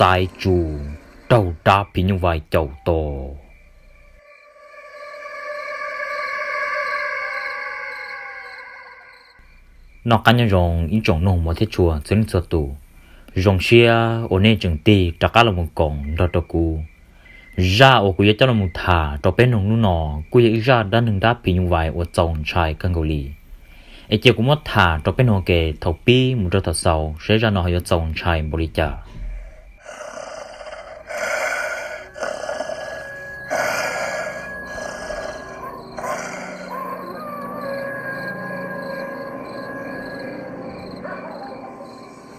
xaiv tsu raug dab phim nyuj vais caum to. Noj qab nyob zoo ib tsoom nug mov thiab tshua txhua leej txhua tus, zoo siab uas nej tseem tig rov qab los mus koom nrog rau kuv. Zaj uas kuv yuav coj los mus tham rau peb noog hnub no kuj yog ib zaj dab neeg dab phim nyuj vais uas txaus ntshai kawg nkaus li. Es cia kuv muab tham rau peb noog ke thaum pib mus rau thaum xaus saib zaj no ho yuav txaus ntshai npaum li cas.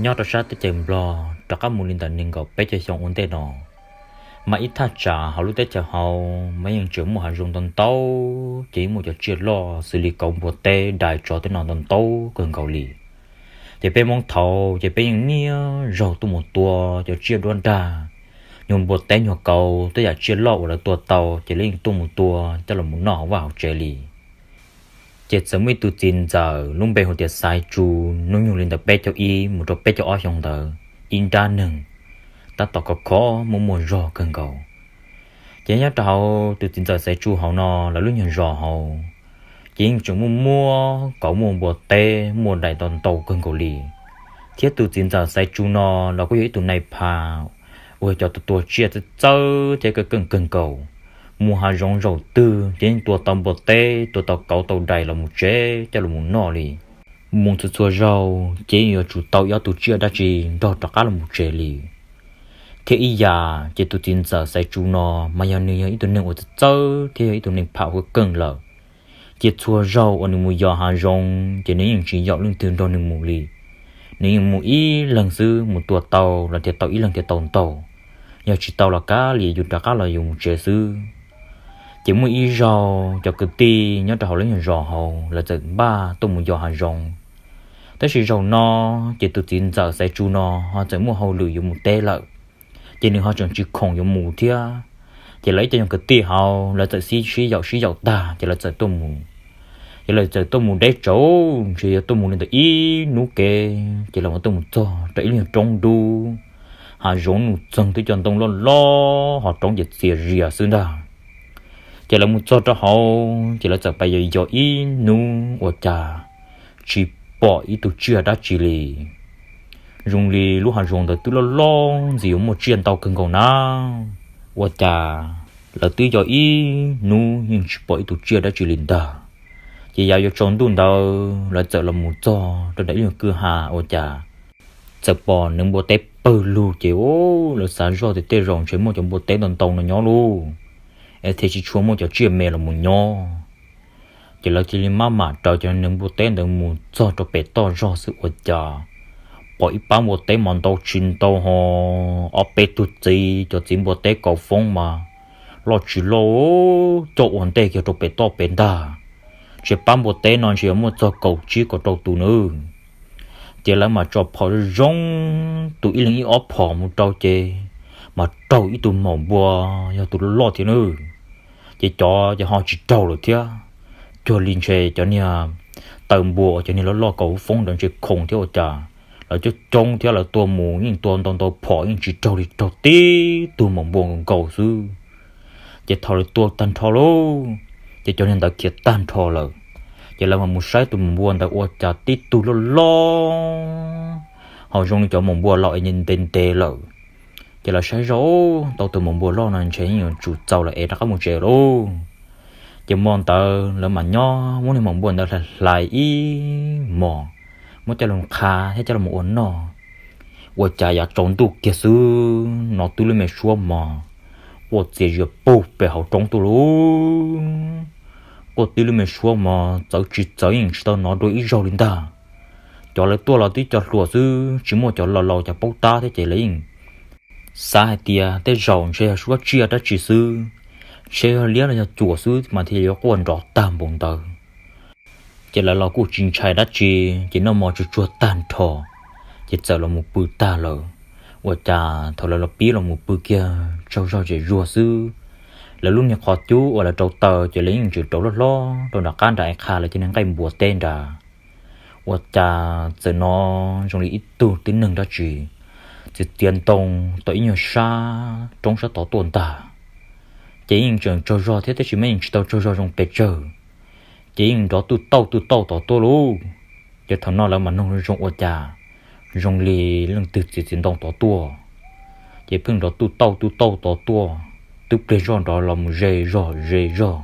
Nyob rau sab teb chaws Nplog rov qab mus li ntawm nees nkaum peb caug xyoo ua ntej no, mas ib thaj tsam hauv lub teb chaws hauv mas yeej tseem muaj hav zoov ntau ntau, ces yeej muaj cov tsiaj loj xws li kauv, npua teb, dais, tsov tej no ntau ntau kawg nkaus li. Ces peb Hmoob thaud ces peb yeej niaj zaus tuaj mus tua cov tsiaj duab nrag, nyuag npua teb nyuag kauv, tej yam tsiaj loj uas lawv tua tau ces lawv yeej tuaj mus tua coj los mus noj hauv vaj hauv tsev li. Ces txawm muaj ib tug txiv ntxawm lub npe hu tias Xaiv Tsu, hnub nyoog li ntawm peb caug ib mus rau peb caug ob xyoo ntawd, ib nrab neeg tab tom khov kho muaj muaj zog kawg nkaus. Ces nyob rau hauv tus txiv ntxawm Xaiv Tsu hauv no lawv lub nyuag zos hauv ces yeej tseem muaj muaj kauv, muaj npua teb, muaj dais ntau ntau kawg nkaus li. Thiab tus txiv ntxawm Xaiv Tsu no los kuj yog ib tug nais phas uas cov tua tua tsiaj txawj txawj thiab keej keej kawg nkaus. Mus hav zoov zaum twg ces yeej tua tau npua teb, tua tau kauv tau dais los mus tsev coj los mus noj li. Mus txhua txhua zaug ces yeej yuav tsum tau ib ob tug tsiaj dab tsi nrog rov qab los mus tsev li. Thiab ib yam ces tus txiv ntxawm Xaiv Tsu no mas yog nws yog ib tug neeg uas txawj txawj thiab yog ib tug neeg pham huv keej lawm. Ces txhua zaug uas nws mus yos hav zoov ces nws yeej tsis yaum leej twg nrog nws mus li. Nws yeej mus ib leeg xwb, mus tua tau los thiaj tau ib leeg thiaj tau ntau, yog tsis tau los kav liam yus rov qab los yus mus tsev xwb. Ces muaj ib zaug cov kwv tij nyob rau hauv lub nyuag zos hauv lawv txawm npaj tuaj mus yos hav zoov. Tab sis zaum no ces tus txiv ntxawm Xaiv Tsu no ho txawm muaj hauj lwm yuav mus teb lawm, ces nws ho tseem tsis khoom yuav mus thiab. Ces lawv ib co nyuag kwv tij hauv lawv txawm sib sib yaum sib yaum tag ces lawv txawm tuaj mus. Ces lawv txawm tuaj mus deb tsawv, ntshe yuav tuaj mus li ntawm ib hnub kev ces lawv mam tuaj mus txog rau ib lub nyuag roob dub, hav zoov nws txeeg twb cov ntoo loj loj ho roob ces txias zias xwb ntag. Ces lawv mus txog rau hauv ces lawv txawm pais yos yos ib hnub ua cas tsis pom ib tug tsiaj dab tsi li. Zoo li lub hav zoov ntawd twb loj loj ntxiv yuav muaj tsiaj ntau kawg nkaus na. Ua cas lawv twb yos ib hnub yeej tsis pom ib tug tsiaj dab tsi li ntag. Ces yav yuav tsaus ntuj ntawd lawv txawm los mus txog rau ntawm ib lub kwj ha ua cas txawm pom neev npua teb pawg lug ces lawv xav zoj tias tej zaum ntshe muaj cov npua teb ntau ntau no nyob lauj, es thiaj tsis tshua muaj cov tsiaj me los mus nyob. Ces lawv cia li maj mam raws cov neev npua teb ntawd mus txog rau pem toj zog xwb ua cas pom ib pab npua teb mas ntau tsis ntau ho ob peb tug txiv, cov txiv npua teb kaus foob mas loj tsis loj coj ua ntej kiag rau pem toj pem ntag. Ntshe pab npua teb no ntshe yuav muaj txog kaum tsib kaum rau tus nawb. Ces lawv mas tso phom zoo zoo, tus ib leeg ib ob phom mus rau ces mas raug ib tug maum npua yog tus loj loj thiab nawb. Ces cov ces ho tsis raug lawm thiab. Cuag li ntshe cov niag taw npua uas cov niag loj loj kaus foob ntawd ntshe khoom thiab ua cas lawv coob coob thiab lawv tua mus yeej tua ntau ntau phom yeej tsis raug li, raug tib tug maum npua nkaus xwb. Ces thaum lawv tua tag nrho lauj, ces cov niag ntawd khiav tag nrho lawm. Ces lawv mas mus saib tus maum npua ntawd ua cas tib tug loj loj ho zoo li cov maum npua laus es ntev ntev lawm. Ces lawv saib zoj tau tus maum npua loj no ntshe yeej yuav tsum txaus lawm es rov qab mus tsev lauj. Ces hmo ntawd lawv mas nyob muab niag maum npua ntawd hlais hlais ib hmos, muab coj los qha thiab coj los ua noj. Ua cas yav tsaus ntuj kiag xwb no twb lub me suab mos quaj txias zias puag pem hauv roob tuaj lauj. Quaj tib lub me suab mos txawv tsis txawv yeej tsis tau hnov dua ib zaug li ntag. Cov lawv tuaj los twb cov hluas xwb tsis muaj cov laus laus cov paub tab thiab ces lawv yeej xav hais tias tej zaum ntshe yog suab tsiaj dab tsi xwb, ntshe yog liab los yog cuam xwb mas thiaj yuav quaj nrov tag npaum ntawd. Ces lawv los kuj tsis ntshai dab tsi, ces noj mov tsuag tsuag tag nrho, ces txawm los mus pw tag lawm. Ua cas thaum lawv los pib los mus pw kiag tsaug zog zem zuag xwb, lawv lub niag qhov cub uas lawv rauv taws ces lawv yeej tseem rauv loj hlob rau nram qab nram qha lawv cov niag nqaij npua teb nrad. Ua cas txawm hnov zoo li ib tug tib neeg dab tsi txiav txiav ntoo tau ib nyuag sab roob sab tod tuaj ntag. Ces yeej tseem tsaug zog thiab tab sis mas yeej tsis tau tsaug zog zoo pes tsawg, ces yeej nrov tuj tauj tuj tauj tod tuaj lauj. Ces thaum no lawv mam noog zoo ua cas zoo li leej twg txiav txiav ntoo tod tuaj. Ces pheej nrov tuj tauj tuj tauj tod tuaj, twb pliag zoj nrov los mus ze zog ze zog.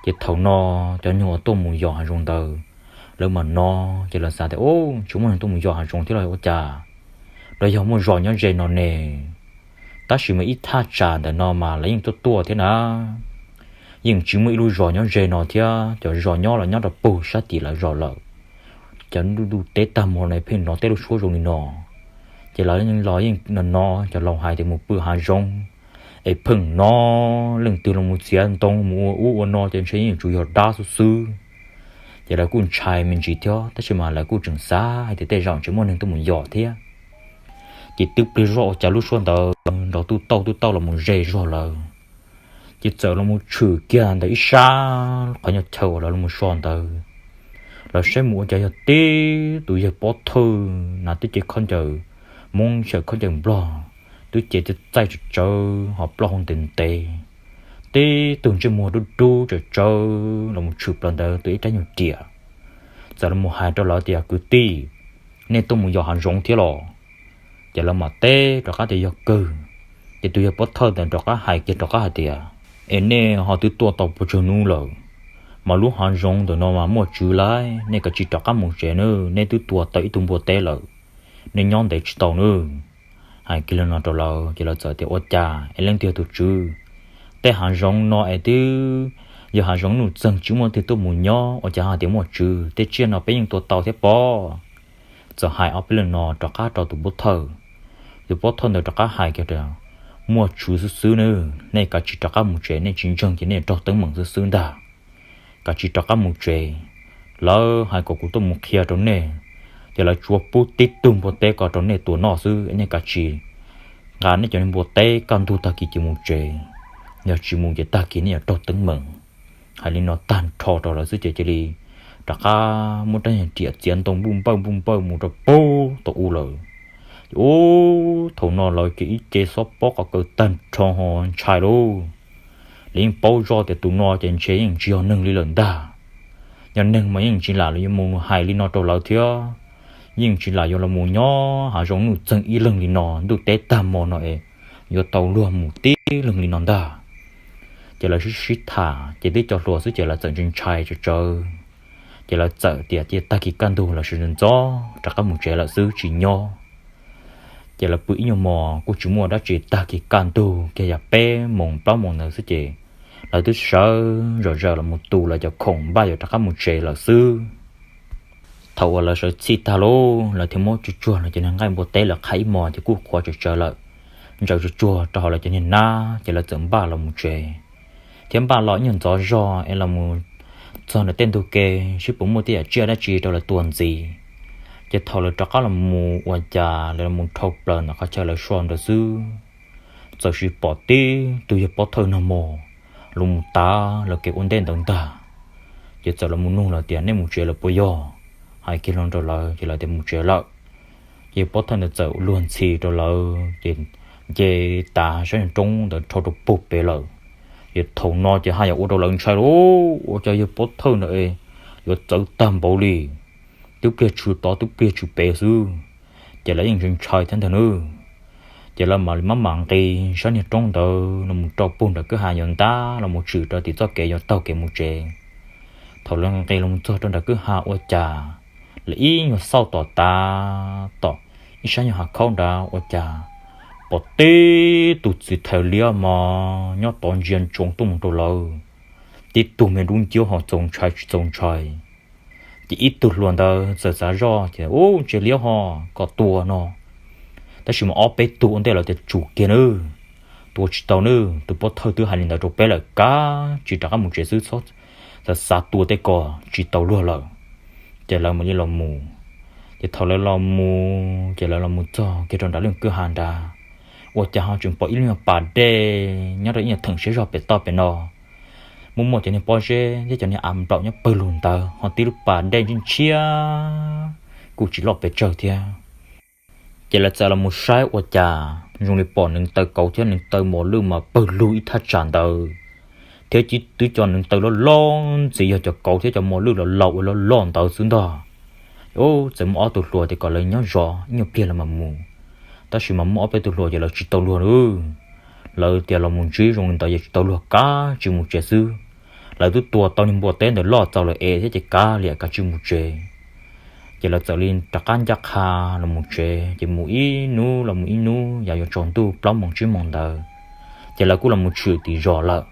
Ces thaum no cov nyuag uas tuaj mus yos hav zoov ntawd, lawv mam hnov ces lawv xav tias, Ub, tsis muaj neeg tuaj mus yos hav zoov thiab los ua cas, los yog muaj zos nyob ze no ne? Tab sis mas ib thaj tsam ntawm no mas lawv yeej tuaj tuaj thiab na, yeej tsis muaj ib lub zos nyob ze no thiab, cov zos nyob los nyob rau pem sab tim lawv zos lawm. Cov ntuj teb tag hmo no pheej hnov tej lub suab zoo li no. Ces lawv los yeej hnov cov laus hais tias mus pw hav zoov es pheej hnov leej twg los mus txiav ntoo mus ua ub ua no ces ntshe yeej tsuas yog dab xwb xwb. Ces lawv kuj ntshai me ntsis thiab tab sis mas lawv kuj tseem xav hais tias tej zaum ntshe muaj neeg tuaj mus yos thiab. Ces twb pliag zoj ua cas lub suab ntawd nrov tuj tauj tuj tauj los mus ze zog lawm. Ces txawm los mus tshwm kiag ntawm ib sab qhov nyuag chaw uas lawv los so ntawd, lawv saib mus ua cas yog tib tus yawg pov thawj hnav tib ce khaub ncaws Hmoob, tsis yog khaub ncaws Nplog, twb ce txaij tsawv tsawv ho plaub hau ntev ntev, tib tug ntsej muag dub dub tsawv tsawv los mus tshwm plaws ntawd tua ib rab nyuag riam. Txawm los mus hais rau lawv tias, Kwv tij, nej tuaj mus yos hav zoov thiab los? Ces lawv mam teb rov qab tias, Yog kawg. Ces tus yawg pov thawj ntawd rov qab hais kiag rov qab hais tias, Es nej ho twb tuaj tau puas tsawg hnub lawm? Mas lub hav zoov ntawm no mas muaj tswv lawm, nej kav tsij rov qab mus tsev nawb, nej twb tua tau ib tug npua teb lawm, nej nyob ntev tsis tau nawb. Hais kiag li no rau lawv ces lawv txawm tias, Ua cas es leej twg yog tus tswv? Tej hav zoov no es twb yog hav zoov nuj txeeg tsis muaj leej twg tuaj mus nyob, ua cas ho tias muaj tswv? Tej tsiaj no peb yeej tua tau thiab pob. Txawm hais ob peb leeg no rov qab rau tus pov thawj. Tus pov thawj ntawd rov qab hais kiag tias, Muaj tswv xwb xwb nawb, nej kav tsij rov qab mus tsev, nej tsis ntseeg ces nej raug teeb meem xwb xwb ntag. Kav tsij rov qab mus tsev. Lawv hais kom kuv tuaj mus qhia rau nej, ces lawv tsuas pub tib tug npua teb ko rau nej tua noj xwb, nej kav tsij nqa nej cov npua teb kaj ntug tag kis ces mus tsev, yog tsis mus ces tag kis nej yuav raug teeb meem. Hais li no tag nrho rau lawv xwb ces cia li rov qab muab rab nyuag riam txiav ntoo npuj npawj npuj npawj mus rau pem tau u lawm. Ub, thaum no lawv ces ib ce xob pob qhov kaw tag nrho ho ntshai lauj. Lawv yeej paub zoj tias tus no ces ntshe yeej tsis yog neeg li lawm ntag. Yog neeg mas yeej tsis lam los yuav mus hais li no rau lawv thiab. Yeej tsis lam yuav los mus nyob hav zoov nuj txeeg ib leeg li no, ntuj teb tag hmo no es yuav tau luag mus tib leeg li no ntag. Ces lawv sib sib tham ces twb cov hluas xwb ces lawv txawm ntshai ntshai tsawv tsawv. Ces lawv txawm tias cia tag kis kaj ntug lawv sawv ntxov rov qab mus tsev lawm xwb tsis nyob. Ces lawv pw ib nyuag mos kuj tsis muaj dab tsi, tag kis kaj ntug kiag yam peb moos plaub moos ntawd xwb ces lawv twb sawv zom zaws los mus tu lawv cov khoom npaj yuav rov qab mus tsev lawm xwb. Thaum uas lawv sawv txhij tag lauj, lawv thiaj muab tsuag tsuag lawv cov niag nqaij npua teb lawv qhaib ib hmos ces kuj qhuav tsawv tsawv lawm, ntsaws tsuag tsuag rau hauv lawv cov niag hnab ces lawv txawm npaj los mus tsev. Thiab npaj los ib nyuag ntxov zog es los mus txog ntawm tej ntug ke seb puas muaj tej yam tsiaj dab tsi rau lawv tua ntxiv. Ces thaum lawv rov qab los mus ua cas lawv los mus dhau plaws ntawm qhov chaw lawv so ntawd xwb, txawm sis pom tib tug yawg pov thawj nag hmo los mus tav lawv kev ua ntej ntawd ntag. Ces txawm los mus nug lawv tias, Nej mus tsev lawm puas yog? Hais kiag li no rau lawv ces lawv tias mus tsev lawm. Ces yawg pov thawj ntawd txawm luag ntxhi rau lawv ces nce tav sab niag roob ntawd rho rau puag pem lawm. Ces thaum no ces haj yam ua rau lawv ntshai lauj, ua cas yawg pov thawj ntawd yuav txawv tag npaum li, twb pliag tshwm tod twb pliag tshwm pem xwb. Ces lawv yeej ntshai ntshai thiab ntag nawb. Ces lawv mam li maj mam nqis sab niag roob ntawd los mus rau puag nram kwj ha yuav ntab los mus tshwm rau tim txoj kev yuav taug kev mus tsev. Thaum lawv nqis los mus txog rau nram kwj ha ua cas, lawv ib nyuag xauj tom tav tom ib sab nyuag hav khaub nrad ua cas pom tib tug txiv thais liab mos nyob tod ntsia ntsoov tuaj mus rau lawv. Tib tug me dub nciab ho txaus ntshai tsis txaus ntshai. Ces ib tug hluas ntawd txawm xav zoj ces, Ub, ntsia liab ho kom tua no. Tab sis mas ob peb tug ua ntej lawv tias, Tsum kiag nawb, tua tsis tau nawb, tus pov thawj twb hais li ntawd rau peb lawm, kav tsij rov qab mus tsev xwb, txhob xav xav tua tej ko, tsis tau luag lawm. Ces lawv mam li los mus. Ces thaum lawv los mus ces lawv los mus txog kiag rau nram lub kwj ha nrad, ua cas ho tseem pom ib lub nyuag pas dej nyob rau ib nyuag theem siab zog pem toj pem no. Muaj muaj cov niag pob zeb thiab cov niag av nplaum nyob pawg lug ntawd, ho tib lub pas dej ntshiab ntshiab, kuj tsis loj pes tsawg thiab. Ces lawv txawm los mus saib ua cas zoo li pom neev taw kauv thiab neev taw mos lwj mas pawg lug ib thaj tsam ntawd, thiab twb cov neev taw loj loj ntxiv yog cov kauv thiab cov mos lwj los laus uas loj loj ntawd xwb ntag. Txawm muaj ob tug hluas tias kom lawv nyob zov ib nyuag pliag lawv mam mus, tab sis mas muaj ob peb tug hluas ces lawv tsis tau luag li. Lawv tias los mus ntsib zoo li ntawd ces tsis tau luag, kav tsij mus tsev xwb. Lawv twb tua tau niag npua teb ntawd loj txaus lawm es thiab ces kav liam kav tsij mus tsev. Ces lawv txawm li rov qab ncaj qha los mus tsev, ces mus ib hnub los mus ib hnub, yav yuav tsaus ntuj plaub moos tsib moos ntawd, ces lawv kuj los mus tshwm tim zos lawm.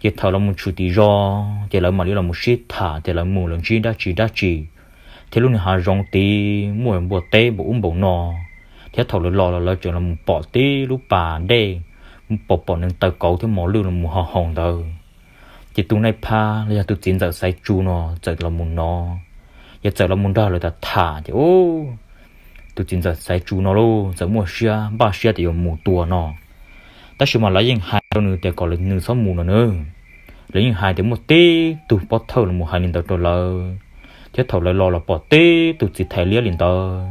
Ces thaum los mus tshwm tim zos ces lawv mam li los mus sib tham tias lawv mus lawv ntsib dab tsi dab tsi, thiab lub niag hav zoov tid muaj npua teb npaum ub npaum no, thiab thaum lawv los los lawv tseem los mus pom tib lub pas dej, pom pom neev taw kauv thiab mos lwj los mus hos haus ntawd. Ces tus nais phas los yog tus txiv ntxawm Xaiv Tsu no txawm los mus no, yog txawm los mus nrog lawv tham tham ces tus txiv ntxawm Xaiv Tsu no lauj txawm muaj siab npaj siab tias yuav mus tua no. Tab sis mas lawv yeej hais rau nws tias kom nws txhob mus no nawb. Lawv yeej hais tias muaj tib tug pov thawj los mus hais li ntawd rau lawv, thiab thaum lawv los los pom tib tug txiv thais liab li ntawd.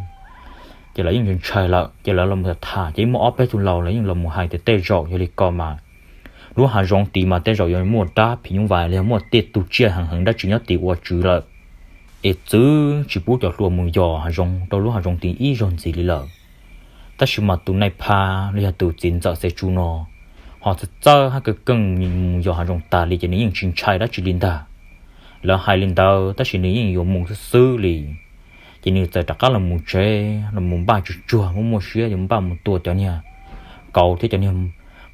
Ces lawv yeej ntshai lawm ces lawv los tham tham ces muaj ob peb tug laus lawv yeej los mus hais tias tej zaum yog li ko mas lub hav zoov tid mas tej zaum yuav muaj dab phim nyuj vais los yog muaj tej tug tsiaj heev heev dab tsi nyob tid ua tswv lawm, es txwv tsis pub cov hluas mus yos hav zoov rau lub hav zoov tid ib zaug ntxiv li lawm. Tab sis mas tus nais phas los yog tus txiv ntxawm Xaiv Tsu no ho txawj txawj hab kawg keej mus yos hav zoov tas li ces nws yeej tsis ntshai dab tsi li ntag. Lawv hais li ntawd tab sis nws yeej yuav mus xwb xwb li. Ces nws txawm rov qab los mus tsev los mus npaj tsuag tsuag muaj muaj siab yuav npaj mus tua cov niag kauv thiab cov niag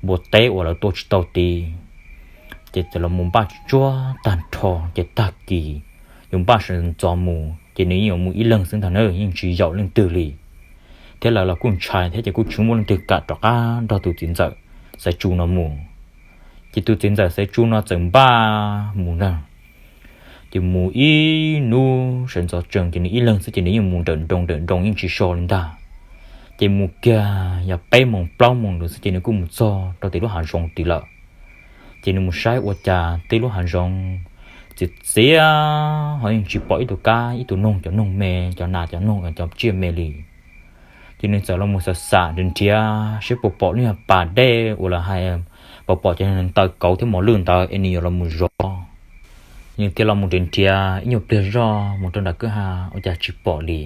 npua teb uas lawv tua tsis tau tid. Ces txawm los mus npaj tsuag tsuag tag nrho ces tag kis yuav npaj sawv ntxov mus ces nws yeej yuav mus ib leeg xwb ntag na, yeej tsis yaum leej twg li. Thiab lawv los kuj ntshai thiab ces kuj tsis muaj leej twg kam rov qab nrog tus txiv ntxawm Xaiv Tsu no mus. Ces tus txiv ntxawm Xaiv Tsu no txawm npaj mus na, ces mus ib hnub sawv ntxov tsees ces nws ib leeg xwb ces nws yeej mus nrawm nroos nrawm nroos yeej tsis so li ntag. Ces mus kiag yog peb moos plaub moos ntawd xwb ces nws kuj mus txog rau tim lub hav zoov tid lawm. Ces nws mus saib ua cas tej lub hav zoov txias txias ho yeej tsis pom ib tug kab ib tug noog, cov noog me, cov nas cov noog cov tsiaj me li. Ces nws txawm los mus xam xam nrhiav nrhiav saib puas pom lub niag pas dej uas lawv hais, puas pom cov neev taw kauv thiab mos lwj ntawd es nws yuav los mus zov. Nws thiaj los mus nrhiav nrhiav ib nyuag pliag zog mus rau nram kwj ha ua cas tsis pom li.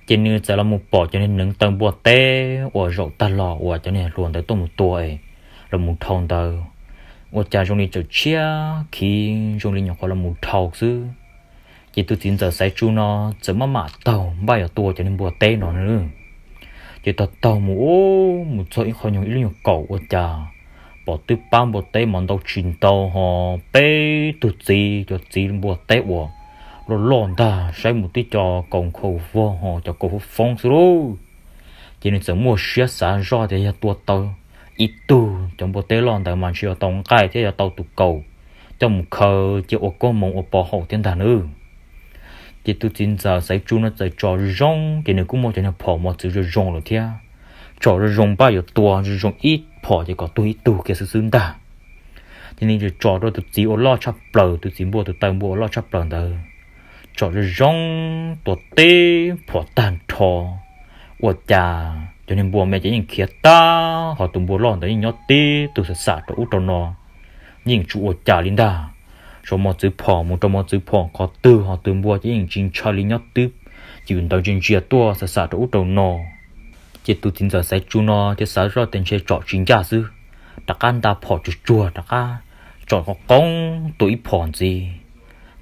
Ces nws txawm los mus pom cov neev taw npua teb uas zaum tag los uas cov niag hluas ntawd tuaj mus tua es los mus dhau ntawd, ua cas zoo li txawm tshiab khiv zoo li nyuam qhuav los mus dhau xwb. Ces tus txiv ntxawm Xaiv Tsu no txawm maj mam taug npaj yuav tua cov niag npua teb no na. Ces taug taug mus ub mus txog ib qho nyuag ib lub nyuag kaum ua cas pom twb pab npua teb mas ntau tsis ntau ho peb tug txiv, cov txiv npua teb uas loj loj ntag, saib mus twb cov kaus nkhaus vog ho cov kaus foob foob xwb lauj. Ces nws txawm muaj siab xav zoj tias yog tua tau ib tug cov npua teb loj ntawd mas ntshe yuav tau nqaij thiab yuav tau tus kaus coj mus khaws cia ua koob hmoov ua pov haum thiab ntag nawb. Ces tus txiv ntxawm Xaiv Tsu no txawm tsom zoo zoo ces nws kuj muaj cov niag phom mos txwv zoo zoo lawm thiab. Tsom zoo zoo npaj yuav tua zoo zoo ib phom ces kom tuag ib tug kiag xwb xwb ntag. Ces nws tsom rau tus txiv uas loj tshaj plaws, tus txiv npua, tus taw npua uas loj tshaj plaws ntawd, tsom zoo zoo tua tib phom tag nrho. Ua cas cov niag npua me ces yeej khiav tag, ho tus npua loj ntawd yeej nyob tib tug xam xam rau ub rau no, yeej tsis ua cas li ntag. Tsom mos txwv phom mus rau mos txwv phom qhov twg ho tus npua ces yeej tsis ntshai li, nyob twb ywm ntawd ntsia ntsia tuaj xam xam rau ub rau no. Ces tus txiv ntxawm Xaiv Tsu no thiaj xav zoj tias ntshe tsom tsis ncaj xwb, rov qab nta phom tsuag tsuag rov qab tsom qo qoob tua ib phom ntxiv.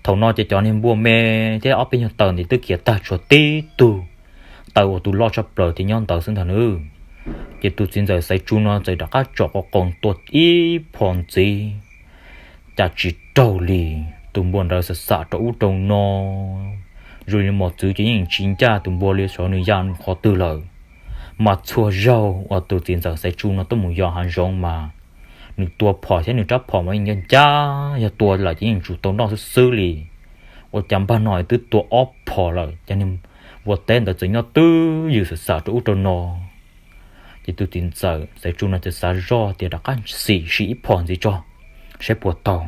Thaum no ces cov niag npua me thiab ob peb nyuag taw ntawd twb khiav tag tshuav tib tug taw uas tus loj tshaj plaws thiaj nyob ntawd xwb ntag nawb. Ces tus txiv ntxawm Xaiv Tsu no txawm rov qab tsom qo qoob tua ib phom ntxiv, cas tsis raug li. Tus npua ntawd xam xam rau ub rau no, zoo li mos txwv ces yeej tsis ncaj tus npua li, xyov nws ya qhov twg lawm. Mas txhua zaug uas tus txiv ntxawm Xaiv Tsu no tuaj mus yos hav zoov mas nws tua phom thiab nws rab phom mas yeej ncaj ncaj, yog tua lawm ces yeej tsis tau noj xwb xwb li. Ua cas npag no twb tua ob phom lawm, cov niag npua teb ntawd txawm nyob twb ywm xam xam rau ub rau no. Ces tus txiv ntxawm Xaiv Tsu no txawm xav zoj tias rov qab sim sim ib phom ntxiv tso, saib puas taug.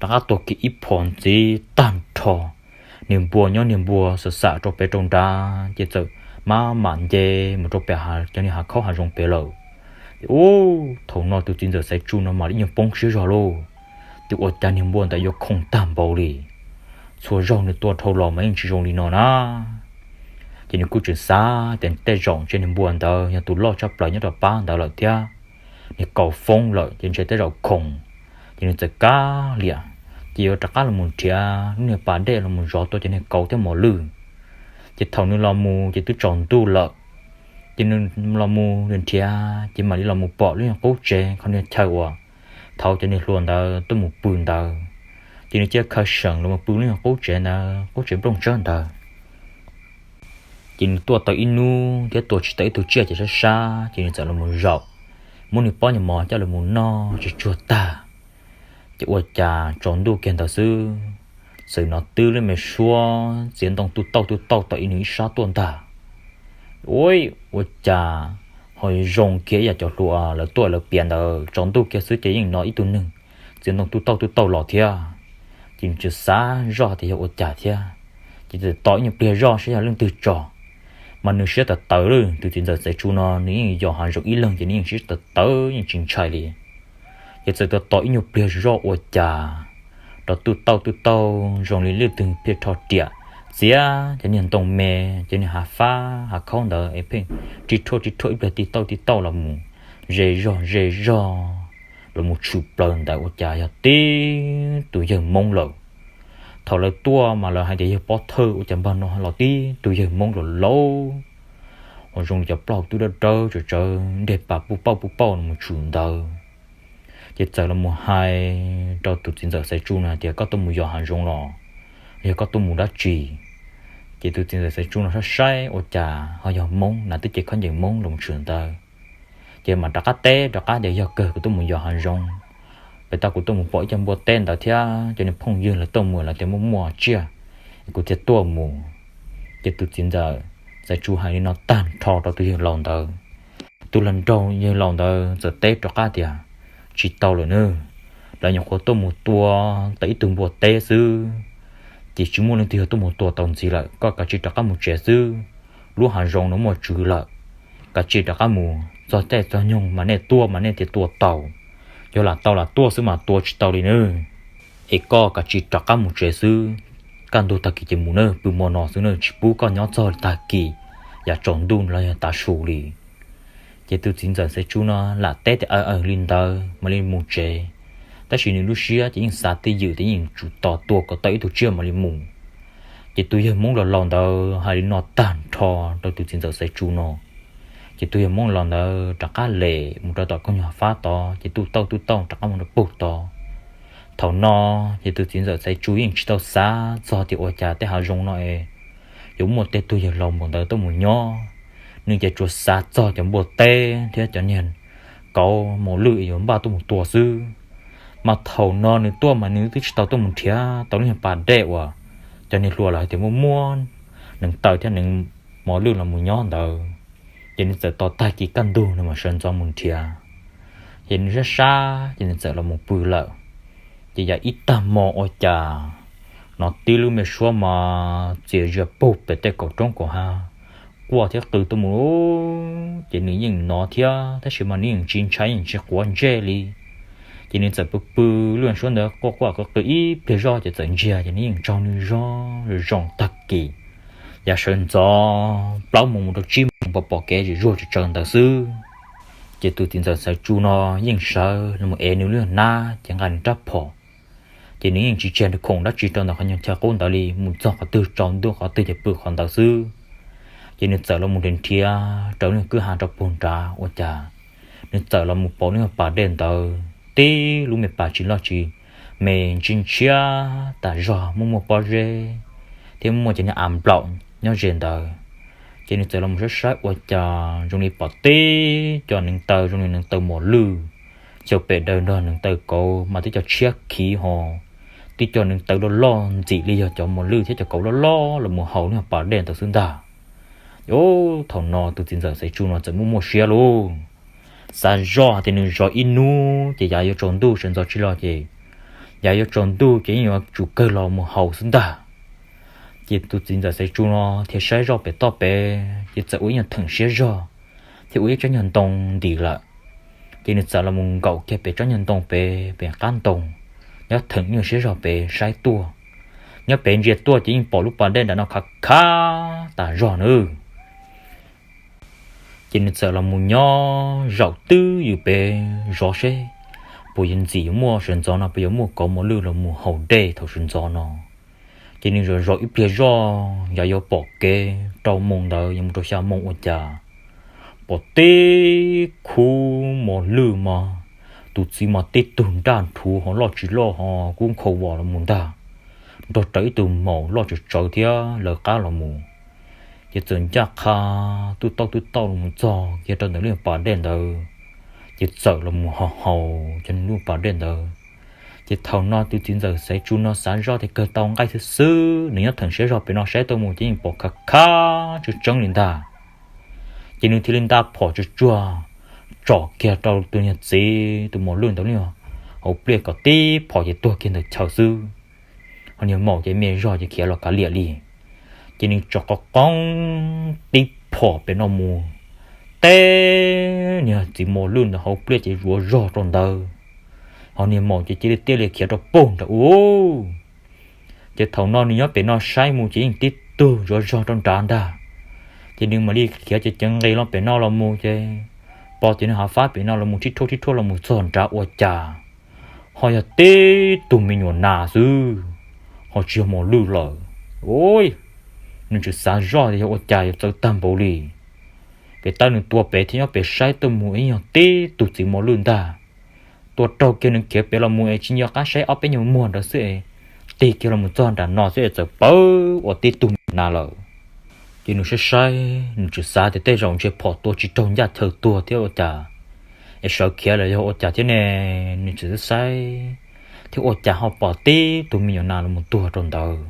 Rov qab tua kiag ib phom ntxiv tag nrho, niag npua nyob niag npua xam xam rau pem rau nrad ces txawm maj mam nce mus rau pem cov niag hav khaub hav zoov pem lawm. Ub, thaum no tus txiv ntxawm Xaiv Tsu no mam li ib nyuag poob siab zog lauj, twb ua cas niag npua ntawd yuav khoom tag npaum li. Txhua zaug nws tua dhau los mas yeej tsis zoo li no na. Ces nws kuj tseem xav tias tej zaum ntshe niag npua ntawd yog tus loj tshaj plaws nyob rau pab ntawd lawm thiab, niag kauv foob lawm ces ntshe tej zaum khoom. Ces nws txawm kav liam, ces yuav rov qab los mus nrhiav lub niag pas dej los mus zov tua cov niag kauv thiab mos lwj. Ces thaum nws los mus ces twb tsaus ntuj lawm. Ces nws los mus nrhiav ces mam li los mus pom lub niag qub tsev qhov niag chaw uas thaum cov niag hluas ntawd tuaj mus pw ntawd. Ces nws cia khaws seem los mus pw lub niag qub tsev ntawd, qub tsev nplooj tsawb ntawd. Ces nws tuaj tau ib hnub thiab tua tsis tau ib tug tsiaj ces sab sab, ces nws txawm los mus zaum, muab nws pob nyuag mov coj los mus noj tsis tsuag tag. Ces ua cas tsaus ntuj kiag ntawd xwb, txawm hnov twb lub me suab txiav ntoo tuj tauj tuj tauj tau ib nws ib sab tuaj ntag. Ua, ua cas ho zoo kiag ib yam cov hluas lawv tuaj lawv piav ntawd, tsaus ntuj kiag xwb ces yeej hnov ib tug neeg txiav ntoo tuj tauj tuj tauj los thiab. Ces nws tseem xav zoj tias yog ua cas thiab, ces txawm tos ib nyuag pliag zoj saib yog leej twg tso. Mas nws siab tawv tawv li, tus txiv ntxawm Xaiv Tsu no nws yeej yos hav zoov ib leeg ces nws yeej siab tawv tawv yeej tsis ntshai li. Ces txawm tos tos ib nyuag pliag zoj ua cas rov tuj tauj tuj tauj zoo li leej twg pheej rho riam txiav cov niag ntoo me, cov niag hav fab hav khaub ntawd es pheej ri rhuaj ri rhuaj ib pliag tij tauj tij tauj los mus ze zog ze zog los mus tshwm plaws ntawd ua cas yog tib tus yawg Hmoob lawm. Thaum lawv tuaj mas lawv hais tias yawg pov thawj, ua cas npag no los tib tus yawg Hmoob laus laus uas zoo li cov plaub hau tub dawb dawb tsawv tsawv nreg pas puj pauj puj pauj los mus tshwm ntawd. Ces txawm los mus hais rau tus txiv ntxawm Xaiv Tsu no hais tias koj tuaj mus yos hav zoov los yog koj tuaj mus dab tsi? Ces tus txiv ntxawm Xaiv Tsu no saib saib ua cas ho yog Hmoob na, twb cev khaub ncaws Hmoob los mus tshwm ntawd. Ces mam rov qab teb rov qab tias yog kawg kuv tuaj mus yos hav zoov, pem tau kuv tuaj mus pom ib co npua teb ntawd thiab cov niag phooj ywg lawv tuaj mus lawv tias muaj muaj tsiaj, kuv thiaj tuaj mus. Ces tus txiv ntxawm Xaiv Tsu hais li no tag nrho rau tus yawg laus ntawd. Tus hluas nraug yawg laus ntawd txawm teb rov qab tias tsis tau lawm nawb, lawv nyuam qhuav tuaj mus tua tau ib tug npua teb xwb, ces tsis muaj leej twg yog tuaj mus tua tau ntxiv lawm, koj kav tsij rov qab mus tsev xwb. Lub hav zoov no muaj tswv lawm, kav tsij rov qab mus, txog caij txog nyoog mas nej tuaj mas nej thiaj tua tau, yog lam tau lam tuaj xwb mas tua tsis tau li nawb. Es koj kav tsij rov qab mus tsev xwb, kaj ntug tag kis ces mus nawb, pw hmo no xwb nawb, tsis pub koj nyob txog tag kis, yav tsaus ntuj los yog tav su li. Ces tus txiv ntxawm Xaiv Tsu no lam teb tias aw aw li ntawd mam li mus tsev, tab sis nws lub siab ces yeej xav twj ywm tias yeej tsum tos tua kom tau ib tug tsiaj mam li mus. Ces tus yawg Hmoob laus laus ntawd hais li no tag nrho rau tus txiv ntxawm Xaiv Tsu no, ces tus yawg Hmoob laus ntawd rov qab lem mus rau tom koog nyuag fab tod ces tuj tauj tuj tauj rov qab mus rau puag tod. Thaum no ces tus txiv ntxawm Xaiv Tsu yeej tsis tau xav txog tias ua cas tej hav zoov no es yuav muaj tej tug yawg laus npaum ntawd tuaj mus nyob. Nws ces tsuas xav txog cov npua teb thiab cov niag kauv mos lwj yuav npaj tuaj mus tua xwb. Mas thaum no nws tuaj mas nws twb tsis tau tuaj mus nrhiav tau lub niag pas dej uas cov niag hluas lawv hais tias muaj muaj neev taw thiab neev mos lwj los mus nyob ntawd. Ces nws txawm tos tag kis kaj ntug nws mam sawv ntxov mus nrhiav. Ces nws sab sab ces nws txawm los mus pw lawm. Ces yog ib tag hmo ua cas hnov tib lub me suab mas txias zias puag pem tej kaum roob kaum hav quaj thiab qw tuaj mus. Ces nws yeej hnov thiab tab sis mas nws yeej tsis ntshai yeej tsis quav ntsej li. Ces nws txawm pw pw lub me suab ntawd quaj quaj qw qw ib pliag zoj ces txawm ntsiag ces nws yeej tsaug nws zog zoo tag kis. Yav sawv ntxov plaub moos mus rau tsib moos pom pom kev zim zuag tsawv tsawv ntawd xwb. Ces tus txiv ntxawm Xaiv Tsu no yeej sawv los mus ev nws lub hnab ces nqa nws rab phom. Ces nws yeej tsis tseg nws khoom dab tsi rau ntawm qhov nyuag chaw qub ntawd li, mus txog qhov twg tsaus ntuj qhov twg ces pw qhov ntawd xwb. Ces nws txawm los mus nrhiav nrhiav rau lub kwj ha rau puag nrad ua cas nws txawm los mus pom lub pas dej ntawd tib lub me pas tsis loj tsis me, ntshiab ntshiab tas zog, muaj muaj pob zeb thiab muaj cov niag av nplaum nyob ze ntawd. Ces nws txawm los mus saib saib ua cas zoo li pom tib co neev taw zoo li neev taw mos lwj, xyaw pem daws nrog neev taw kauv mas tib co tshiab khiv ho, tib co neev taw loj loj ntxim li yog cov mos lwj thiab cov kauv loj loj los mus haus lub pas dej ntawd xwb ntag. Thaum no tus txiv ntxawm Xaiv Tsu no txawm muaj muaj siab lauj, xav zoj hais tias nws zov ib hnub ces yav yuav tsaus ntuj sawv ntxov tsis los ces yav yuav tsaus ntuj ces yeej yuav tsum kawg los mus haus xwb ntag. Ces tus txiv ntxawm Xaiv Tsu no thiaj saib zoj pem toj pem ces txawm ua ib nyuag theem siab zog thiab ua ib tsob nyuag ntoo ntim lawm. Ces nws txawm los mus nkaum kiag pem tsob nyuag ntoo pem, pem qab ntoo, nyob theem nyuag siab zog pem saib tuaj. Nyob pem ntsia tuaj ces yeej pom lub pas dej nram no khav khav tas zog nawb. Ces nws txawm los mus nyob zaum twb ywm pem zov seb puas yuav ntxim yuav muaj sawv ntxov no, puas yuav muaj kauv mos lwj los mus haus dej thaum sawv ntxov no. Ces nws zov zov ib pliag zoj yog yuav pom kev rau moos ntawd yuav mus rau xya moos ua cas pom tib khub mos lwj mas tus txiv mas tib tug nraj nrhuv ho loj tsis loj ho kub nkhaus vos los mus ntag, nrog rawv ib tug maum loj tsawv tsawv thiab lawv qab los mus. Ces txawm ncaj qha tub tauj tub tauj los mus txog kiag rau ntawm lub pas dej ntawd, ces txawm los mus haus haus cov lub pas dej ntawd. Ces thaum no tus txiv ntxawm Xaiv Tsu no xav zoj tias kawg tau nqaij xwb xwb, nws nyob theem siab zog pem no saib tuaj mus ces yeej pom khav khav tseeb tseeb li ntag. Ces nws thiaj li nta phom tsuag tsuag tsom kiag rau tus niag txiv tus mos lwj ntawd li hauv pliaj kom tib phom ces tuag kiag ntawm chaw xwb. Ho niag maum ces me zog ces khiav los kav liam li. Ces nws tsom qo qoob tib phom pem no mus, teb niag txiv mos lwj ntawd hauv pliaj ces zuav zog rau ntawd. Ho niag maum ces cia li tiaj li khiav rau pem nrad ub. Ces thaum no nws nyob pem no saib mus ces yeej tib tug zuav zog rau nrad ntag. Ces nws mam li khiav cev ceev nqis los pem no los mus ces pom tias nws hav fab pem no los mus thib thuab thib thuab los mus txog nrad ua cas ho yog tib tug me nyuam nas xwb, ho tsis yog mos lwj lawm. Nws tseem xav zoj tias yog ua cas yuav txawv tag npaum li. Pem tawb nws tua pem thiab nyob pem saib tuaj mus ib nyuag tib tug txiv mos lwj ntag. Tua raug kiag nws khiav pem los mus es tsis nco qab saib ob peb nyuag muag ntawd xwb es tig kiag los mus txog nram no xwb es txawm pawv ua tib tug me nyuam nas lawm. Ces nws saib saib nws tseem xav tias tej zaum ntshe phom tua tsis raug ncaj chaw tuag thiab ua cas es sawv khiav lawm yog ua cas thiab ne. Nws tseem saib thiab ua cas ho pom tib tug me nyuam nas los mus tuag rau ntawd.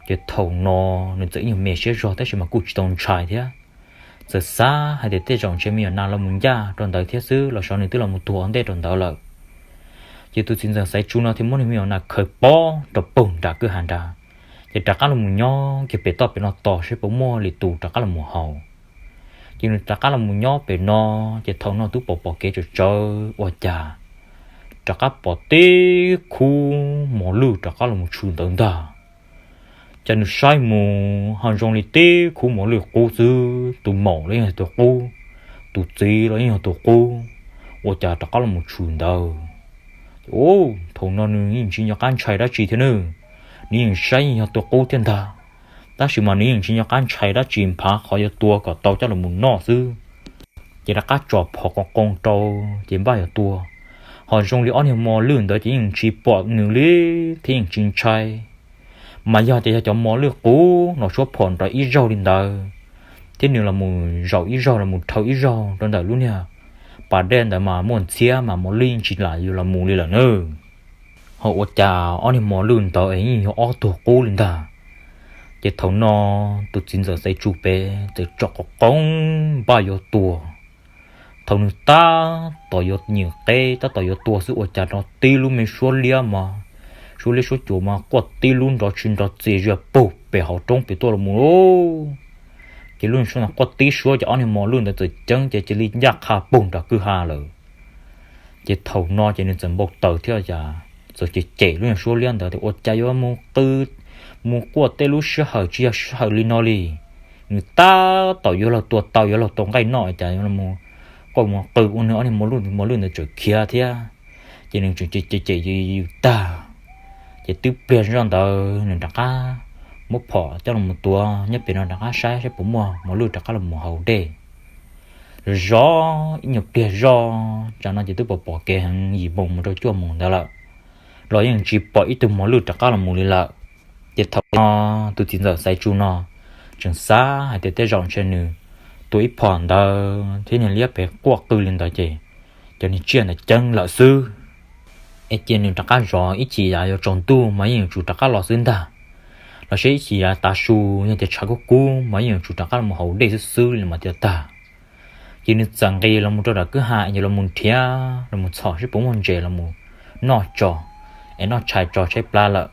Ces thaum no nws txawm ib nyuag me siab zog tab sis mas kuj tsis tau ntshai thiab. Txawm xav hais tias tej zaum ntshe me nyuam nas los mus ncaj rau ntawd thiab xwb los xyov nws twb los mus tuag ua ntej rau ntawd lawm. Ces tus txiv ntxawm Xaiv Tsu no thiaj muab niag me nyuam nas khaws pob rau pem nram kwj ha nrad, ces rov qab los mus nyob kiag pem toj pem no tos seb puas muaj li tus rov qab los mus haus. Ces nws rov qab los mus nyob pem no, ces thaum no twb pom pom kev tsawv tsawv ua cas rov qab pom tib khub mos lwj rov qab los mus tshwm ntawd ntag. Ces nws saib mus ho zoo li tib khub mos lwj qub xwb, tus maum los yeej yog tus qub, tus txiv los yeej yog tus qub, ua cas rov qab los mus tshwm ntawd. Thaum no nws yeej tsis nco qab ntshai dab tsi thiab nawb, nws yeej saib yeej yog tus qub thiab ntag, tab sis mas nws yeej tsis nco qab ntshai dab tsi, nphav qhov yuav tua kom tau coj los mus noj xwb. Ces rov qab tsom phom qoo qoo rau, ces npaj yuav tua, ho zoo li ob niag mos lwj ntawd ces yeej tsis pom nws li thiab yeej tsis ntshai. Mas yog tias yog cov mos lwj qub no suab phom nrov ib zaug li ntawd thiab nws los mus zaum ib zaug los mus dhau ib zaug rau ntawm lub niag pas dej ntawd mas muaj ntxhiab mas mos lwj yeej tsis lam yuav los mus li lawm nawb. Ho ua cas ob niag mos lwj ntawd es yeej yog ob tug qub li ntag. Ces thaum no tus txiv ntxawm Xaiv Tsu pem txawm tsom qoo qoo npaj yuav tua. Thaum nws tab tom yuav nyem qeb tab tom yuav tua xwb ua cas nrov tib lub me suab liab mas, suab liab suab cuam mas quaj tib lub nrov tsis nrov txias zias pug pem hauv roob pem tuaj los mus lauj. Ces lub suab quaj tib suab ces ob niag mos lwj ntawd txawm ceeb ces cia li ncaj qha pug nram kwj ha lawm. Ces thaum no ces nws txawm npau taws thiab cas txawm cem cem lub niag suab liab ntawd tias ua cas yuav mus qw, mus quaj tej lub sij hawm tsis yog sij hawm li no li. Nws tab tom yuav luag tua tau yuav luag tua nqaij noj cas yuav mus quaj mus qw ua nws ob niag mos lwj ntawd tseem khiav thiab. Ces nws tseem cem cem cem yws yws tag, ces twb pliag zoj ntawd nws rov qab muab phom coj los tua nyob pem no rov qab saib saib puas muaj mos lwj rov qab los mus haus dej. Zov ib nyuag pliag zoj tsam no ces twb pom pom kev heev yim moos mus rau cuaj moos ntawd lawm, los yeej tsis pom ib tug mos lwj rov qab los mus li lawm. Ces thaum no tus txiv ntxawm Xaiv Tsu no tseem xav hais tias tej zaum ntshe nws tua ib phom ntawd thiab niag liab pem quaj qw li ntawd ces cov niag tsiaj ntawd ceeb lawm xwb. Es cia nws rov qab zov ib chim yav yuav tsaus ntuj mas yeej yuav tsum rov qab los xwb ntag, los sis ib chim yav tav su yog tias tshav kub kub mas yeej yuav tsum rov qab los haus dej xwb xwb li mas thiaj tag. Ces nws txawm nqis los mus rau nram kwj ha es los mus nrhiav los mus txhom saib puas muaj ntses los mus noj tso, es noj tshais tso tshaib plab lawm.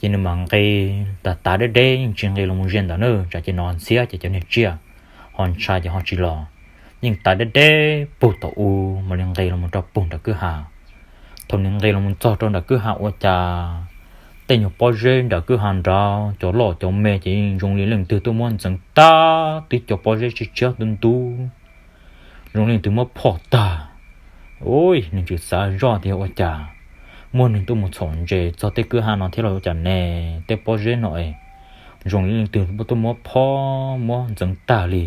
Ces nws mam nqis tav tav deb deb, yeej tsis nqis los mus ze ntawd na, tsam ces nov ntxhiab ces cov niag tsiaj ho ntshai ces ho tsis los. Yeej tav deb deb puag tom u mam li nqis los mus rau puag nram kwj ha. Thaum nws nqis los mus txog rau nram kwj ha ua cas tej nyuag pob zeb nram kwj ha nrad cov loj cov me ces yeej zoo li leej twg tuaj muab ntxeev tag, twb cov pob zeb tshiab tshiab ntub ntub, zoo li leej twg muab phoj tag. Ua nws tseem xav zoj tias ua cas muaj neeg tuaj mus txhom ntses txog tej kwj ha no thiab los ua cas ne? Tej pob zeb no es zoo li leej twg tuaj muab phoj muab ntxeev tag li.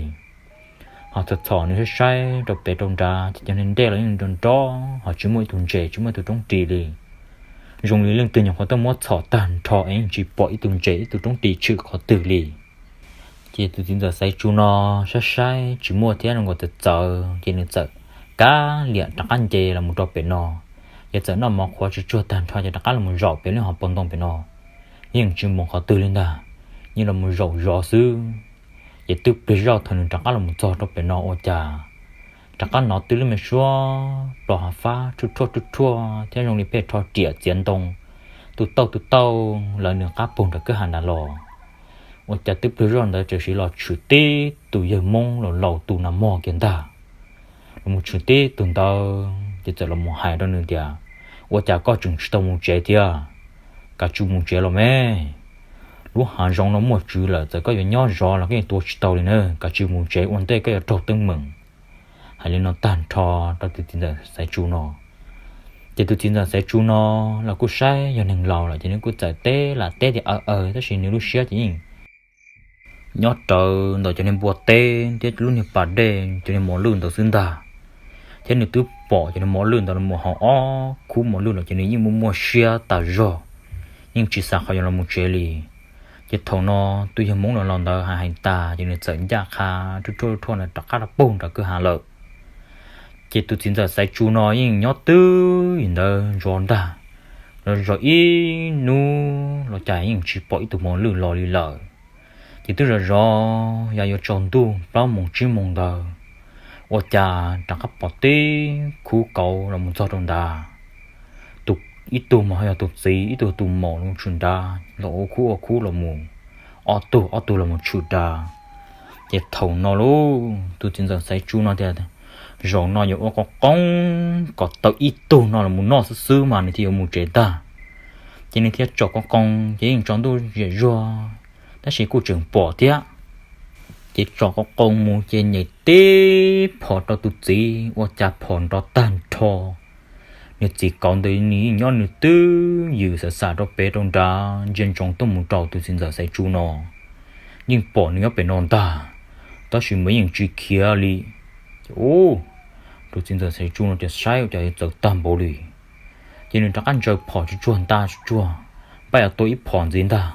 Ho txhom txhom nws saib saib rau pem rau nrad ces cov niag dej los yeej nrov nrov ho tsis muaj ib tug ntses tsis muaj ib tug roob ris li. Zoo li leej twg nyuam qhuav tuaj muab txhom tag nrho es yeej tsis pom ib tug ntses ib tug roob ris tshwm qhov twg li. Ces tus txiv ntxawm Xaiv Tsu no saib saib tsis muaj thiab, nkaus txawv txawv ces nws txawm kav liam rov qab nce los mus rau pem no. Ces txawm noj mov qhuav tsuag tsuag tag nrho ces rov qab los mus zaum pem lub hauv paus ntoo pem no. Yeej tsis mus qhov twg li ntag, yeej los mus zaum zov xwb. Ces twb pliag zoj thaum nws rov qab los mus txog rau pem no ua cas rov qab hnov twb lub me suab plos hav fab rhuaj rhuaj rhuaj rhuaj thiab zoo li pheej rho riam txiav ntoo, tu tauj tu tauj lawv nws qab puag nram kwj ha nrad los. Ua cas twb pliag zoj ntawd tam sim los tshwm tib tus yawg Hmoob laus laus tus nag mog kiag ntag. Los mus tshwm tib tus ntawd ces txawm los mus hais rau nws tias, ua cas koj tseem tsis tau mus tsev thiab? Kav tsij mus tsev los me. Lub hav zoov no muaj tswv lawm, txawm koj yuav nyob zov los koj yeej tua tsis tau li na, kav tsij mus tsev ua ntej koj yuav raug teeb meem. Hais li no tag nrho rau tus txiv ntxawm Xaiv Tsu no. Ces tus txiv ntxawm Xaiv Tsu no los kuj saib yog neeg laus lawm ces nws kuj txawm teb lam teb tias aw aw, tab sis nws lub siab ces yeej nyob rawv ntawm cov niag npua teb thiab lub niag pas dej cov niag mos lwj ntawd xwb ntag. Thiab nws twb pom cov niag mos lwj ntawd los mus hauv ob khub mos lwj los ces nws yeej muaj muaj siab tas zog, yeej tsis xav qhov yuav los mus tsev li. Ces thaum no tus yawg Hmoob laus laus ntawd hais hais tas ces nws txawm ncaj qha rhuaj rhuaj rhuaj ntawd rov qab rau puag nram kwj ha lawm. Ces tus txiv ntxawm Xaiv Tsu no yeej nyob twj ywm ntawd zov ntag, zov zov ib hnub los cas yeej tsis pom ib tug mos lwj los li lawm. Ces twb zov zov yog yuav tsaus ntuj plaub moos tsib moos ntawd, ua cas rov qab pom tib khub kauv los mus txog rau ntawd. Tus, ib tug mas yog tus txiv, ib tug tus maum los mus tshwm nrad, los ua khub ua khub los mus, ob tug ob tug los mus tshwm nrad. Ces thaum no lauj tus txiv ntxawm Xaiv Tsu no tias, zaum no yuav ua qoo qoo kom tau ib tug no los mus noj xwb xwb mas nws thiaj yuav mus tsev ntag. Ces nws thiaj tsom qoo qoo ces yeej tsaus ntuj ziam zuag, tab sis kuj tseem pom thiab. Ces tsom qoo qoo mus ces nyem tib phom rau tus txiv ua cas phom nrov tag nrho. Nws txiv kauv ntawd nws yeej nyob nws twj ywm xam xam rau pem rau nrad ntsia ntsoov tuaj mus rau tus txiv ntxawm Xaiv Tsu no. Yeej pom nws nyob pem no ntag, tab sis mas yeej tsis khiav li. Ces tus txiv ntxawm Xaiv Tsu no ces saib ua cas yuav txawv tag npaum li. Ces nws rov qab ntsaws phom tsuag tsuag nta tsuag tsuag, npaj yuav tua ib phom ntxiv ntag.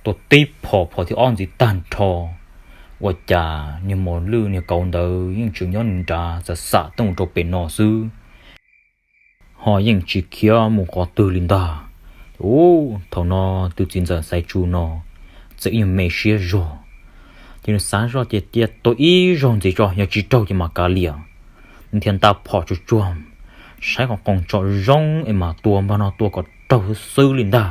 Tua tib phom, phom thib ob ntxiv tag nrho, ua cas niag mos lwj niag kauv ntawd yeej tseem nyob nws nrad xam xam tuaj mus rau pem no xwb, ho yeej tsis khiav mus qhov twg li ntag. Ub, thaum no tus txiv ntxawm Xaiv Tsu no txawm ib nyuag me siab zog, ces nws xav zoj ces cia tua ib zaug ntxiv tso, yog tsis raug ces mam kav liam. Nws thiaj nta phom tsuag tsuag, saib qoo qoo tsom zoo es mam tua, npag no tua kom raug xwb xwb li ntag.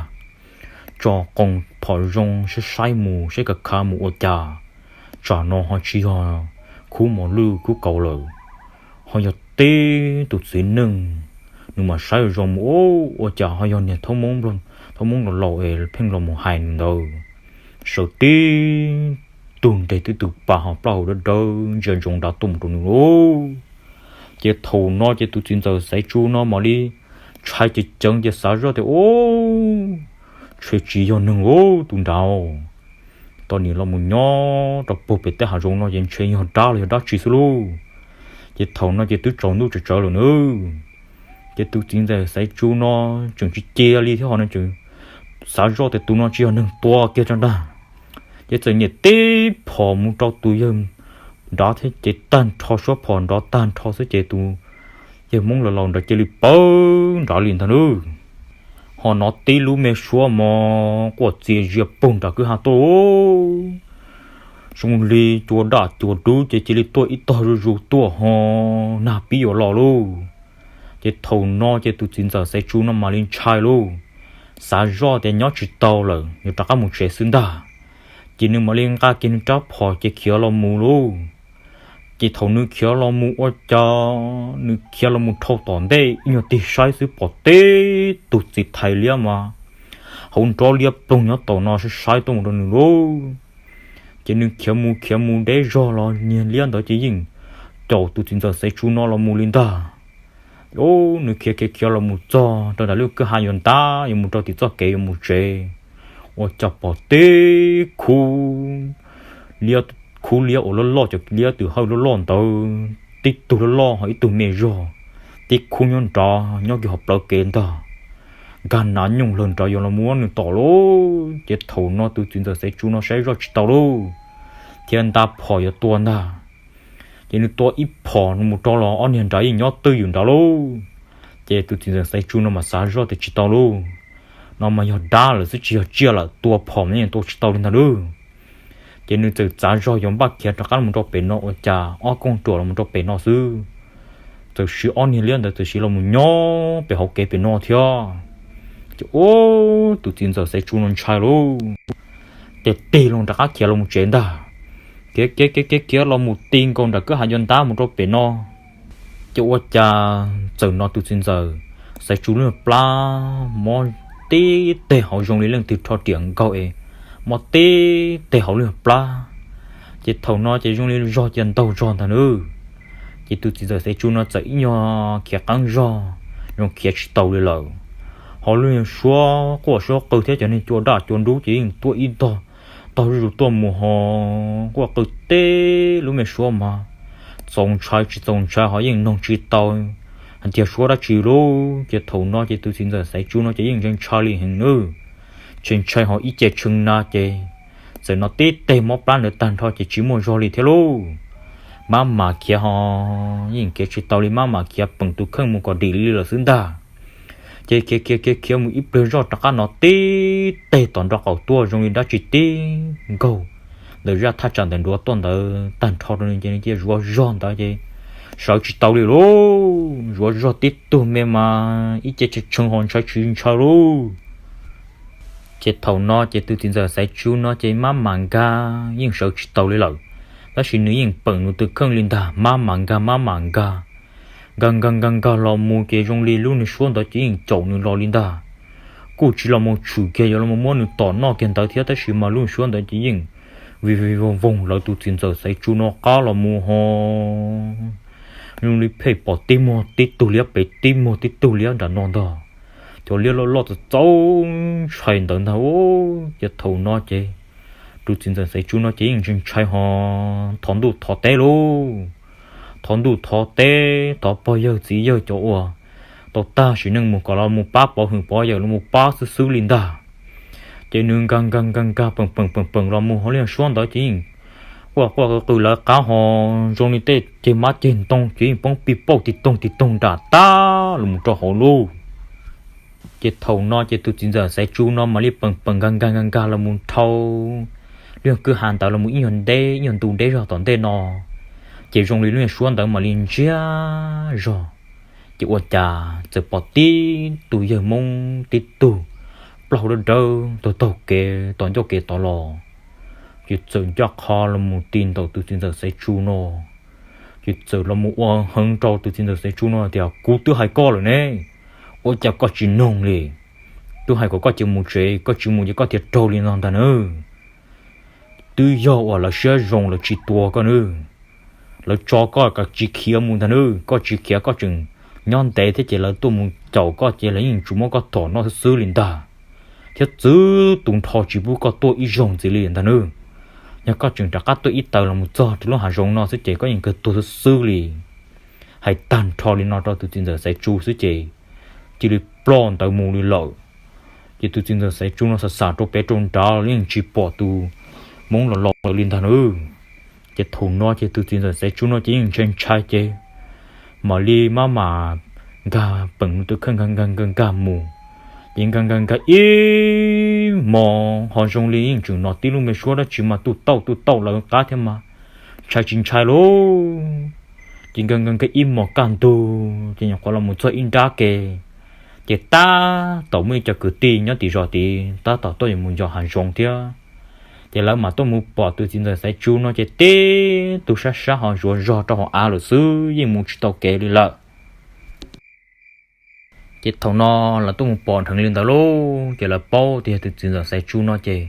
Tso qoo phom zoo saib saib mus saib kav khav mus ua cas tsam no ho tsis yog khub mos lwj khub kauv lawm, ho yog tib tus txiv neej. Nws mam saib zoo mus, ua cas ho yog niag thaub Hmoob laus laus es pheej los mus hais nws ntawd. Sawv tib tug nres tib tug pas ho plaub hau dawb dawb ntsia ntsoov nrad tuaj mus rau nws lauj. Ces thaum no ces tus txiv ntxawm Xaiv Tsu no mam li ntshai ceev ceev ces xav zoj tias, ub, ntshe tsis yog neeg ub tus nrad. Tos nim los mus nyob rau puag pem tej hav zoov no ces ntshe yog dab los yog dab tsi xwb lauj. Ces thaum no ces twb tsaus ntuj tsawv tsawv lawm nawb. Ces tus txiv ntxawm Xaiv Tsu no tseem tsis cia li thiab ho nws tseem xav zoj tias tus no tsis yog neeg tua kiag tso ntag. Ces txawm nyem tib phom mus rau tus yawg nrad thiab ces tag nrho suab phom nrov tag nrho xwb ces tus yawg Hmoob laus laus nrad cia li pawv nrad li ntag nawb. Ho hnov tib lub me suab mos quaj txias zias puag nram kwj ha tuaj, zoo li cua daj cua dub ces cia li tuaj ib tog zuj zus tuaj ho nag pib yuav los lauj. Ces thaum no ces tus txiv ntxawm Xaiv Tsu no mam li ntshai lauj. xav zoj tias nyob tsis tau lawm yuav rov qab mus tsev xwb ntag. Ces nws mam li nqa kiag nws rab phom ces khiav los mus lauj. Ces thaum nws khiav los mus ua cas nws khiav los mus dhau tom ntej ib nyuag tig saib xwb pom tib tug txiv thais liab mas hauv nrob liab ploog nyob tom no saib saib tuaj mus rau nws lauj. Ces nws khiav mus khiav mus deb zog los niag liab ntawd ces yeej caum tus txiv ntxawm Xaiv Tsu no los mus li ntag. Nws khiav khiav khiav los mus txog rau nram lub kwj ha yuav ntab yuav mus rau tim txoj kev yuav mus tsev, ua cas pom tib khub liab, khub liab uas loj loj, cov liab twm hawj loj loj ntawd, tib tug loj loj ho ib tug me zog, tib khub nyob nrad nyob kiag hauv plawv kev ntag. Nkag nav nyooj lawg nrad yuav los muab nws tom lauj. Ces thaum no tus txiv ntxawm Xaiv Tsu no saib zoj tsis tau lauj, thiab nta phom yuav tua ntag. Ces nws tua ib phom mus rau los ob niag nrad yeej nyob twj ywm nrad lauj. Ces tus txiv ntxawm Xaiv Tsu no mas xav zoj tias tsis tau lauj, no mas yog dab lawm xwb tsis yog tsiaj lawm, tua phom mas yeej tua tsis tau li ntag lauj. Ces nws txawm txav zog yuav npaj khiav rov qab los rau pem no ua cas ob kooj ruam los rau pem no xwb, txawm siv ob niag liab ntawd txawm siv los mus nyob pem hauv kev pem no thiab. Ces ua tus txiv ntxawm Xaiv Tsu no ntshai lauj, ces tig loo rov qab khiav los mus tsev ntag. Khiav khiav khiav khiav los mus ti nkaus nram kwj ha yuav ntab mus rau pem no, ces ua cas txawm hnov tus txiv ntxawm Xaiv Tsu lub plab mob tib teg hauv zoo li leej twg rho riam nkaug es mob tib teg hauv lub plab. Ces thaum no ces zoo li zog cia ntaug zog ntag nawb. Ces tus txiv ntxawm Xaiv Tsu no txawm ib nyuag khiav qeeb zog, zoo khiav tsis tau li lawm. Ho lub suab quaj suab qw thiab cov neeg cua daj cua dub ces yeej tuaj ib tog tog zuj zus tuaj mus ho quaj qw teb lub me suab mas txaus ntshai tsis txaus ntshai ho yeej noog tsis tau hais tias suab dab tsi lauj. Ces thaum no ces tus txiv ntxawm Xaiv Tsu no ces yeej ntshai ntshai li heev nawb. Ntshai ntshai ho ib ce tshee na ces txawm hnov tib teg mob plab ntawd tag nrho ces tsis muaj zog li thiab lauj. Mab mam khiav ho yeej khiav tsis tau li, mab mam khiav peem tus kheej mus kom dim li lawm xwb ntag. Ces khiav khiav khiav khiav mus ib pliag zoj rov qab hnov tib teg tom nraub qaum tuaj zoo li dab tsi tib nkaug ntawm zaj thaj tsam ntawm nruav tuaj ntawd tag nrho rau nws ces nws cia zuav zog ntawd ces sawv tsis tau li lauj. Zuav zog tib tug me mas ib ce tshee tshee ho ntshai tsis ntshai lauj. Ces thaum no ces tus txiv ntxawm Xaiv Tsu no ces mab mam nkag yeej sawv tsis tau li lawm, tab sis nws yeej peem nws tus kheej li ntag, mab mam nkag mab mam nkag, nkag nkag nkag nkag los mus ces zoo li lub niag suab ntawd ces yeej caum nws los li ntag. Kuj tsis los mus tshwm kiag yuav los muab nws tom noj kiag ntawd thiab tab sis mas lub suab ntawd ces yeej vij vij voog voog lawv tus txiv ntxawm Xaiv Tsu no qab los mus ho zoo li pheej pom tib muag tib tug liab pem tib muag tib tug liab nram no ntag. Cov liab loj loj txaus txaus ntshai ntawd ntag. Ces thaum no ces tus txiv ntxawm Xaiv Tsu no ces yeej ntshai ntshai ho thov ntuj thov teb lauj. Thov ntuj thov teb thov pog yawg txiv yawg cov uas tau tag sim neej mus kom los mus pab pov hwm pov yawm los mus pab xwb xwb li ntag. Ces nws nkag nkag nkag nkag peem peem peem peem los mus hauv lub suab ntawd ces yeej quaj quaj qw qw lawv qab ho zoo li tej ceg mab ceg ntoo ces yeej poob pij pauj tig toog tig toog nram tab los mus rau hauv lauj. Ces thaum no ces tus txiv ntxawm Xaiv Tsu no mam li peem peem nkag nkag nkag nkag los mus dhau lub kwj ha ntawd los mus ib nyuag deb ib nyuag ntu deb zog tom ntej no, ces zoo li lub suab ntawd mam li ntsiag zog. Ces ua cas txawm pom tib tug yawg Hmoob tib tug plaub hau dawb dawb taug taug kev tom ncauj kev tod los, ces txawm ncaj qha los mus ti ntaus tus txiv ntxawm Xaiv Tsu no. Ces txawm los mus ua heev rau tus txiv ntxawm Xaiv Tsu no tias, kuv twb hais koj lawm ne, ua cas koj tsis noog li? Twb hais kom koj cia mus tsev, koj tsis mus ces koj thiaj raug li no ntag nawb. Twb yog uas lawv siab zoo lawv tsis tua koj nawb. Lawv tso koj kom tsis khiav mus ntag nawb, koj tsis khiav koj tseem nyob ntev thiab ces lawv tuaj mus caum koj ces lawv yeej tsuas muab koj tom noj xwb xwb li ntag, thiab txwv tus nrho tsis pub koj tuaj ib zaug ntxiv li ntag nawb. Yog koj tseem rov qab tuaj ib taws los mus txog rau lub hav zoov no xwb ces koj yeej kawg tuag xwb xwb li. Hais tag nrho li no rau tus txiv ntxawm Xaiv Tsu xwb ces cia li ploj ntawd mus li lawm. Ces tus txiv ntxawm Xaiv Tsu no xav xav rau pem rau nrad los yeej tsis pom tus Hmoob los los ntawd li ntag nawb. Ces thaum no ces tus txiv ntxawm Xaiv Tsu no ces yeej ntshai ntshai ces mam li maj mam nkag peem nws tus kheej nkag nkag nkag nkag mus. Ces nkag nkag nkag ib hmos ho zoo li yeej tseem hnov tib lub me suab dab tsi mas tuj tauj tuj tauj lawv qab thiab mas ntshai tsis ntshai lauj. Ces nkag nkag nkag ib hmos kaj ntug ces nyuam qhuav los mus txog ib nrab ke, Ces tab tom muaj ib co kwv tij nyob tim zos tid tab tom tuaj yuav mus yos hav zoov thiab, ces lawv mam tuaj mus pom tus txiv ntxawm Xaiv Tsu no ces tib tug sab sab ho zuav zog rau hauv av lawm xwb, yeej mus tsis tau kev li lawm. Ces thaum no lawv tuaj mus pom dheev li ntawd lauj, ces lawv paub tias yog tus txiv ntxawm Xaiv Tsu no ces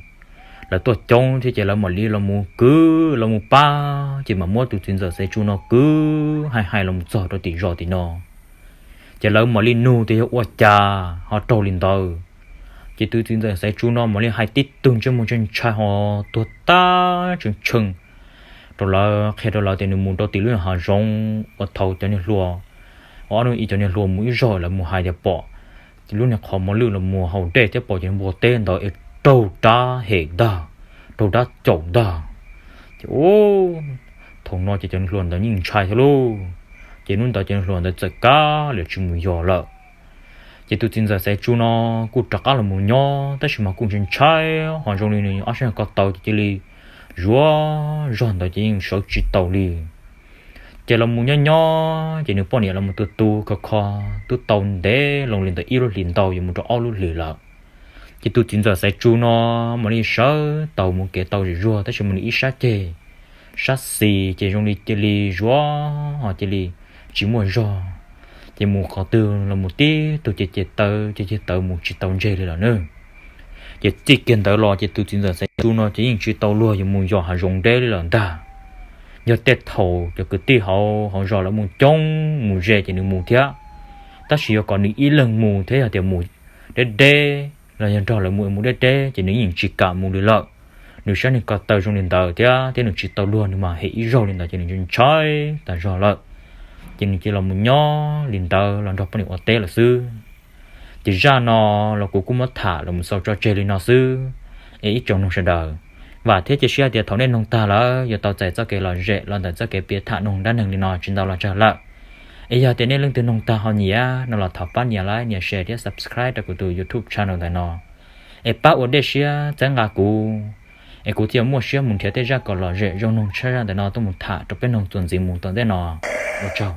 lawv tuaj coob thiab, ces lawv mam li los mus kwv los mus pab, ces mam muab tus txiv ntxawm Xaiv Tsu no kwv hais hais los mus txog rau tim zos tim no. Ces lawv mam li nug tias yog ua cas ho raug li ntawd. Ces tus txiv ntxawm Xaiv Tsu no mam li hais tib tug ntsej muag ntshai ntshai ho tuag tag tseeb tshee rau lawv, qhia rau lawv tias nws mus rau tim lub hav zoov uas thaum cov niag hluas, ob hnub ib cov niag hluas mus ib zaug lawv mus hais tias pom lub niag qhov mos lwj los mus haus dej thiab pom cov npua teb ntawd es raug dab hem ntag, raug dab caum ntag. Ces thaum no ces cov niag hluas ntawd yeej ntshai thiab lauj. Ces hnub ntawd cov niag hluas ntawd txawm kav liam tsis mus yos lawm. Ces tus txiv ntxawm Xaiv Tsu no kuj rov qab los mus nyob, tab sis mas kuj ntshai ntshai ho zoo li nws ob sab ko taw ces cia li zuav zog ntawd ces yeej sawv tsis tau li. Ces los mus nyob nyob ces nws poj niam los mus tu tu kho kho twb tau ntev loo li ntawm ib lub hlis ntau yuav mus rau ob lub hlis lawm. Ces tus txiv ntxawm Xaiv Tsu no mam li sawv tau mus kev tau zem zuag, tab sis mas nws ib sab ceg, sab xis ces zoo li cia li zuav ho cia li tsis muaj zog. Ces mus qhov twg los mus tib tug ces ceg taw ceg ceg taw mus tsis tau ntseg li lawm na. Ces txij kiag ntawd los ces tus txiv ntxawm Xaiv Tsu no ces yeej tsis tau luag yuav mus yos hav zoov deb li lawm ntag. Yog tej thaum cov kwv tij hauv hauv zos lawv mus coob mus ze ces nws mus thiab, tab sis yog kom nws ib leeg mus thiab yog tias mus deb deb los yog nrog lawv mus mus deb deb ces nws yeej tsis kam mus li lawm. Nws sab niag ko taw zoo li ntawd thiab thiab nws tsis tau luag, nws mas hem ib zaug li ntawd ces nws ntshai tas zog lawm. Ces nws cia los mus nyob li ntawd los nrog poj niam ua teb lawm xwb. Ces zaj no los kuv kuj muab tham los mus xaus tso tseg li no xwb. Es ib tsoom noog sawv daws, vam thiab cia siab tias thaum nej noog tag lawm yuav tau txais txoj kev lom zem los ntawm txoj kev piav tham noog dab neeg li no tsis ntau los tsawg lawm. Es yog tias nej leej twg noog tag ho nyiam no los thov pab nias like, nias share thiab subscribe rau kuv tus YouTube channel ntawm no, es pab ua dej siab txhawb nqa kuv, es kuv thiaj muaj siab mus nrhiav tej zaj kom lom zem zoo noog tshaj zaj ntawm no tuaj mus tham rau peb noog txuas ntxiv mus tom ntej no. Ua tsaug.